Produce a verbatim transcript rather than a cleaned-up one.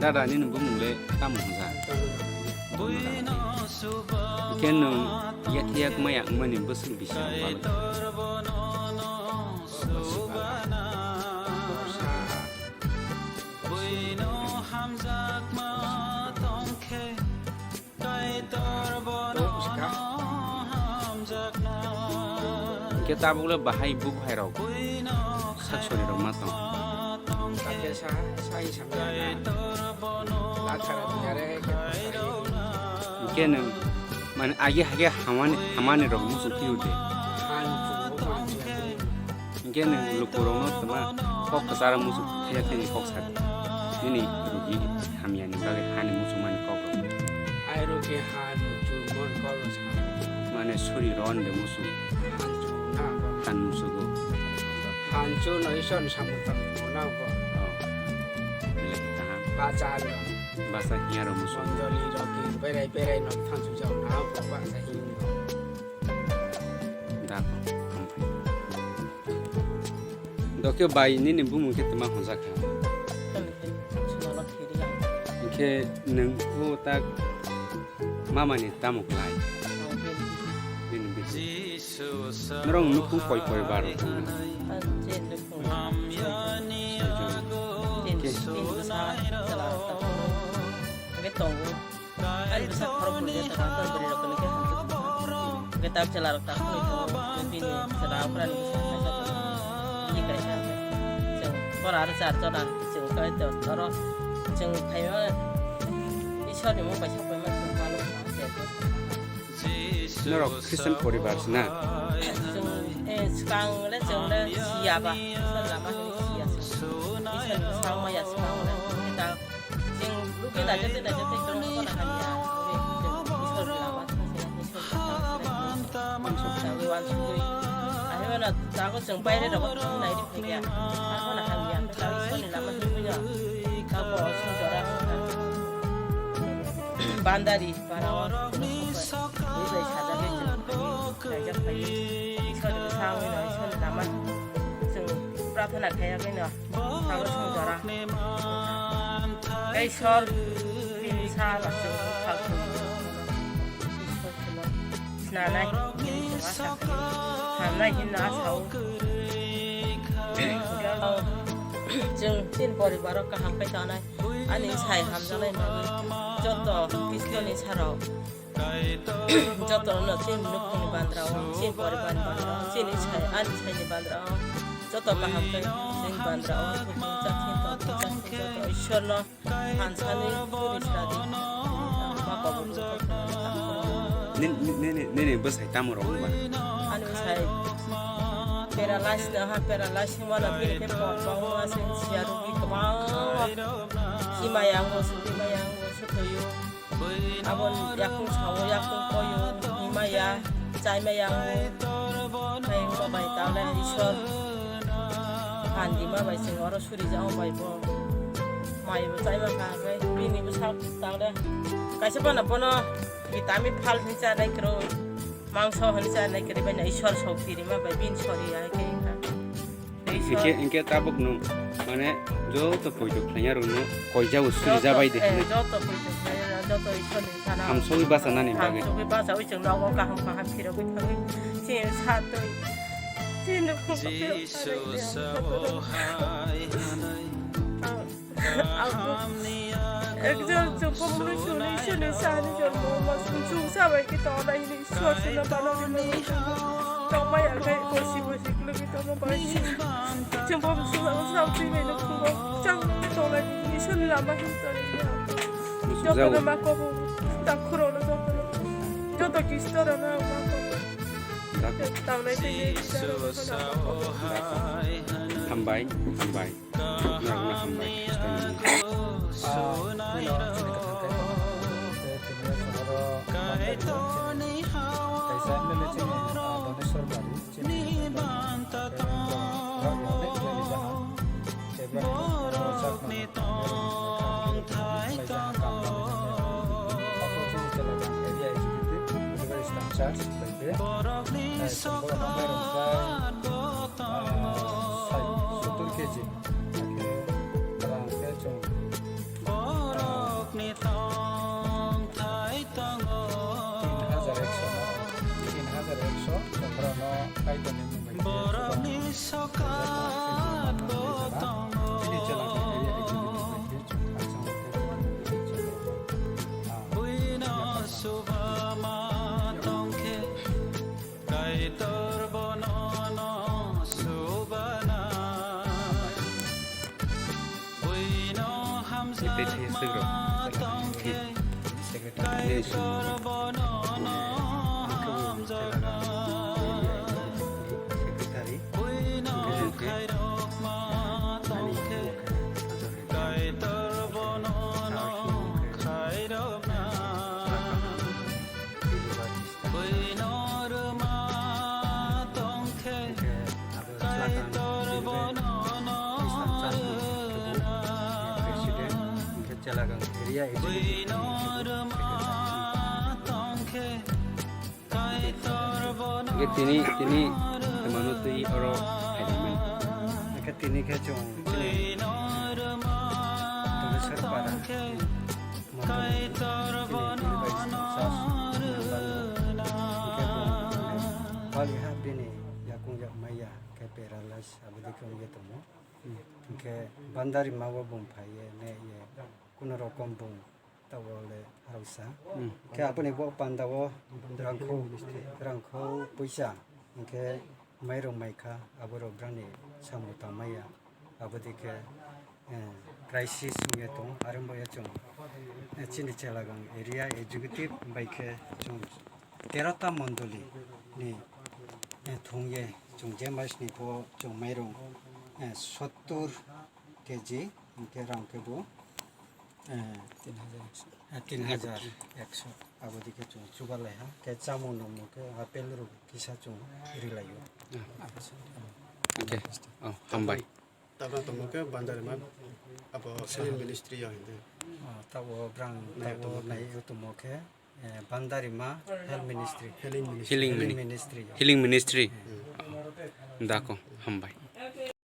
Dada, nini bumung le tamo hwnja? Hwnkhe nwng yathiya maya wngmani bwswk bisi rok balwi? Hwnkhe tabuk le bahai buk hai rok sak sori rok ma tong. Hwnkhe sa, sa hi samjak na. Lakhara tiyare khe. Hwnkhe nwng mane agi hage hamani, hamani rok muchung twi de. Han chungo ma. Hwnkhe nwng lukurokno twma kok kwcharo muchung thaiya thani kok sadi. Nini rugi hamyani bagwi hani muchungmani kok rok. Ai rugi han chumon kok rok sa. Mane suri ron de muchung. Han chumna bo. Han muchungo. Han chuno Isor ni samung tang chumna bo. Oh. Belai kaham. Bacha no. Bacha hiya rok muchung. Mondoli rok berai berai no thang chujak na bo bacha hiya. Da. Dokhe bai nini bumung khe twma hwnjak kha. Hwnkhe nwng o tak mamani tamo klai? Bini bisi. Norok nukhung koi koi bar rok tongna? Ani bwsa khorok bwrwi jotto kha, tor bwrwi rok khe hamjak. Hwnkhe tak chwla rok tak phunui tongo, bini chwla okra ni bwsa khaisa tongo. Bini kaisa chwng bora aro char jona chwng kai to oro chwng phaima Isor ni mung bai sapai ma chwng mano kha. Norok Christian poribar se na? Chwng, eh, swkang le chwng le siya ba, Isor lama hwnwi siya se. Isor ni bwsa wngma ya swkang le. Hwnkhe ta Chwng luki naijak tei naijak tei chwng bono hamya. Chwng Isor ni lama thang se, Isor ni lama thang se. Chwng uansugwi. Ahai mano jago chwng baire rogo thang nai ri phai ya. Abono hamya. Chwng Isor ni lama thang ya. Abo chwng jora wngkha. Bandari para o. Bui bai sajagwi chwng naijak phai. Isor ni bwsa wngwi no Isor ni lama chwng prathana khaiyagwi no. Abo chwng jora. Tei Isor bini sa ba chwng bwkhak chwng. Isor chwngno sinanai, bini chwng asa khlai. Hamnai hinno asao. Chwng chini poribaro kaham khe tongnai. Ani sai hamjaknai bagwi joto Khristoni sarok. Jotono chini nukhungni bandra o, chini poribarni bandra o, chini sai, ani saini bandra o, joto kaham khe chini bandra o, chakhi tongkhe, chakhi joto Ishwarno thansani churi sadi. Ma kabul. Nini, nini, nini bwsai tamo rok wngba? Ani bwsai paralyze no ha, paralyze wngmano bini khe por bangma se siya rwgwi kwbangma himaya wngo, sukimaya wngo, suthuyo. Aboni yakung sao, yakung koyo, himaya, chaimaya wngo. Tei wngma bai tale Ishwar phan dima bai chwng oro suri jao bai bo. Mai bo chaima kha khe bini bwsa tale kaisa bono bono vitamin phal hinwi chanai kwrwi, mangso hinwi chanai kwrwi bai no Ishwar sokti rima bai bini sori ya khe wngkha. Hingke, hingke tabuk no, mane, joto poito khlaina rokno koijao suri jabai de hinwi. Joto poito khlaina, joto Ishwar ni sana. Hamsogwi bachanani bagwi. Hamsogwi bachawi chwng nogo kaham kaham phirogwi thangwi. Chini satwi. Chini Jisu sao hai hanai. Ang ekjon chukung mwnwi suni suni sani jormo ma sung sung sabai khe tongnai hini Iswar sino bana rima tongmai akhai bosi bosi khulugwi tongma bai chwng bo sung sao twi bai no khungo chang tongnai Iswar ni lama hin tongwi joto no ma kobo takhuro no joto no joto kisto rok no ma kobo tongnai twi Hambai, hambai. Norokno hambai. Ah, puila chini kwthang kaitor. Tei tini o chini bandai rok. Kaisa M L A chini, ah, Doneshwar Bari, chini bandai rok. Tei norok rok rok ni jaha. Tei borok ni rojak mano. Tei borok ni jaha kam. Obo chini Chelagang area executive, delivery staff in charge, bai khe, eh, chwng borok no mairung khlai, ah, soi sottor K G. Hakhe rang khe chwng, ah, Kaitorni mungbai khe borokni sokat bo tongo. Chini chwla khe area education bai khe chwng khakchangma tei borokni area chwng rok, ah, buino subama tongkhe Kaitor bono no subana. Buino hamjakma tongkhe Kaitor bono no hamjakna. Buino khairokma tongkhe Kaitor bono no khairokna. Buino rwma tongkhe Kaitor bono no rwna. Buino rwma tongkhe Kaitor bono no rwna. Hingke tini, tini, emano twi oro khaimani. Hingke tini khe chwng chini Buino rwma Tolesar para tongkhe Kaitor bono no rwna. Baliha bini yakung yak maya khe paralyze aboni khe wngwi tongo. Hingkhe bandari mago bung phaiye ne ye kuno rokom bung tabo le haroksa. Khe aboni bo panda o rangkho, rangkho puisa hingkhe mairok maikha aborok brani samung tangmaya. Abodikhe, eh, crisis wngya tongo, arembo ya chwng, eh, chini Chelagang area executive bai khe chwng terota mondoli ni, eh, thungye chwng je maisni pho chwng mairung, eh, sottur K G hingkhe rang khe bo, eh, tin hajar ekso. Eh, tin hajar ekso. Abodikhe chwng chubalaiha, khe chamung nungmung khe apple rok kisa chwng rilaio. Ah. Aboni. Okay. Oh, hambai. Tabra tongmo khe Bandarima abo Selling Ministry o hinde. Ah, tabo brang nai tabo tongmo nai tongmo khe, eh, Bandarima Health Ministry. Healing Ministry. Healing Healing Mini-, Ministry. Healing Ministry. Hmm. Oh. Dako, hambai.